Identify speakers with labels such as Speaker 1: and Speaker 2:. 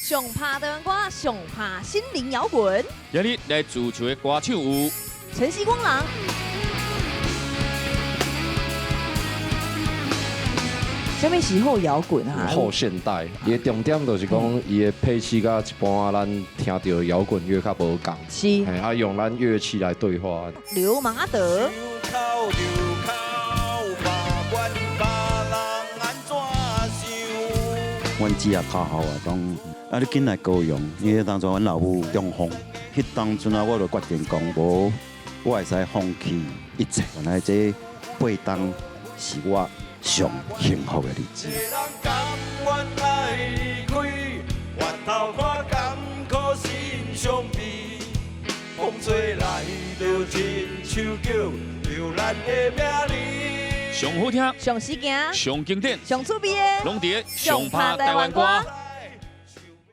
Speaker 1: 上拍台灣歌，上拍心靈搖滾。
Speaker 2: 今日來主持的歌手有
Speaker 1: 晨曦光廊。啥物是後搖滾啊？
Speaker 3: 後現代，伊的重點就是講，伊的配器佮一般咱聽著的搖滾樂較無仝，嘿，啊用咱樂器來對話。
Speaker 1: 流氓阿德。
Speaker 4: 阮姊也較好啊，講啊你緊來高雄，因為當陣阮老母中風，彼當陣啊，我就決定講無，我會使放棄一切，原來這8冬是我上幸福的日子。
Speaker 2: 上好聽，
Speaker 1: 上時行，
Speaker 2: 上經典，
Speaker 1: 上趣味的，
Speaker 2: 攏佇上拍台灣歌。